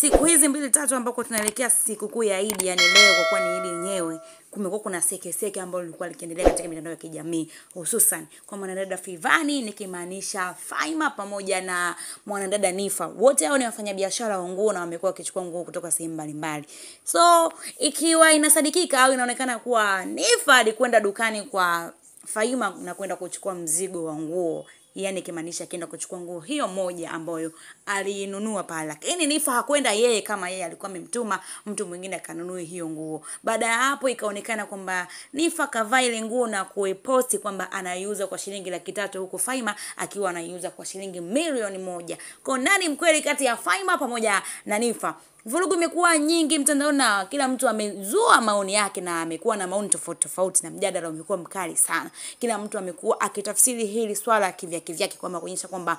Siku hizi mbili tatu ambako tunaelekea sikukuu ya Idi, yani leo kwa kuwa ni Idi yenyewe, kumekuwa kuna seke ambalo lilikuwa likiendelea katika mitandao ya kijamii, hususan kwa mwanadada Fivani, nikimaanisha Faima pamoja na mwanadada Nifa. Wote hao ni wafanyabiashara wa nguo na wamekuwa wakichukua nguo kutoka sehemu mbalimbali. So ikiwa inasadikika au inaonekana kuwa Nifa alikwenda dukani kwa Faima na kwenda kuchukua mzigo wa nguo, yani kimaanisha akienda kuchukua nguo hiyo moja ambayo alinunua pale. Lakini Nifa hakwenda yeye kama yeye, alikuwa amemtuma mtu mwingine akanunue hiyo nguo. Baada ya hapo ikaonekana kwamba Nifa kavaa ile nguo na kuiposti kwamba anaiuza kwa shilingi 300,000 huku Faima akiwa anaiuza kwa shilingi 1,000,000. Kwa nani mkweli kati ya Faima pamoja na Nifa? Vurugu imekuwa nyingi mtandaoni na kila mtu amezua maoni yake na amekuwa na maoni tofauti tofauti na mjadala umekuwa mkali sana. Kila mtu amekuwa akitafsiri hili swala kivyake vyake, kwamba kuonyesha kwamba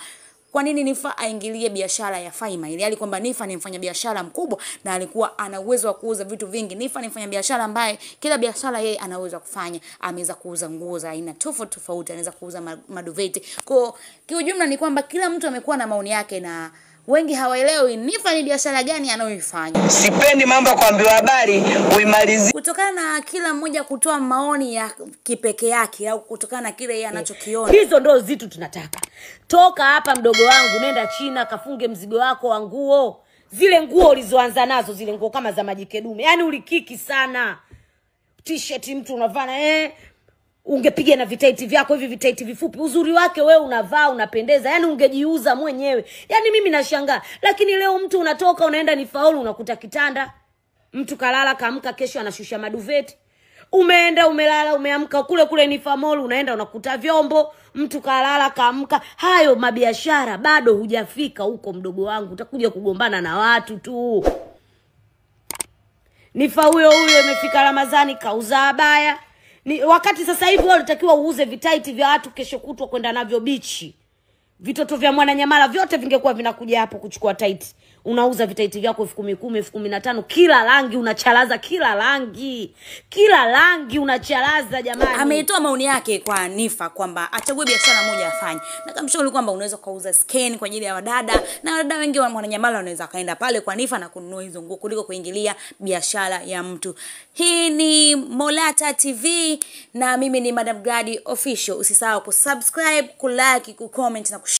kwa nini Nifa aingilie biashara ya Faima, ili hali kwamba Nifa ni mfanyabiashara mkubwa na alikuwa ana uwezo wa kuuza vitu vingi. Nifa ni mfanyabiashara ambaye kila biashara yeye anaweza kufanya. Ameweza kuuza nguo za aina tofauti tofauti, anaweza kuuza maduveti. Kwa kiujumla ni kwamba kila mtu amekuwa na maoni yake na wengi hawaelewi Nifa ni biashara gani anayoifanya. Sipendi mambo ya kuambiwa habari uimalizie. Kutokana na kila mmoja kutoa maoni ya kipekee yake au kutokana na kile yeye anachokiona. Hizo ndio zitu tunataka. Toka hapa mdogo wangu, nenda China kafunge mzigo wako wa nguo. Zile nguo ulizoanza nazo, zile nguo kama za majikedume. Yaani ulikiki sana. T-shirt mtu unavaa ungepiga na vitaiti vyako hivi, vitaiti vifupi. Uzuri wake wewe unavaa unapendeza. Yaani ungejiuza mwenyewe. Yaani mimi nashangaa. Lakini leo mtu unatoka unaenda Nifaulu unakuta kitanda. Mtu kalala kaamka kesho anashusha maduveti. Umeenda umelala umeamka kule kule Nifa Mall unaenda unakuta vyombo. Mtu kalala kaamka. Hayo mabiashara bado hujafika huko mdogo wangu. Utakuja kugombana na watu tu. Nifa huyo huyo imefika Ramadhani kauza abaya. Ni wakati sasa hivi wewe unatakiwa uuze vitaiti vya watu kesho kutwa kwenda navyo bichi. Vitoto vya Mwananyamala vyote vingekuwa vinakuja hapo kuchukua taiti. Unauza vitaiti vyako 10,000, 15,000, kila rangi unachalaza, kila rangi. Kila rangi unachalaza jamani. Ameitoa maoni yake kwa Nifa kwamba achague biashara moja afanye. Na kamshauri kwamba unaweza kuuza skin kwa ajili ya wadada, na wadada wengi wa Mwananyamala wanaweza kaenda pale kwa Nifa na kununua hizo nguo kuliko kuingilia biashara ya mtu. Hii ni Molata TV na mimi ni Madam Glady Official. Usisahau kusubscribe, kulike, kucomment na kushare.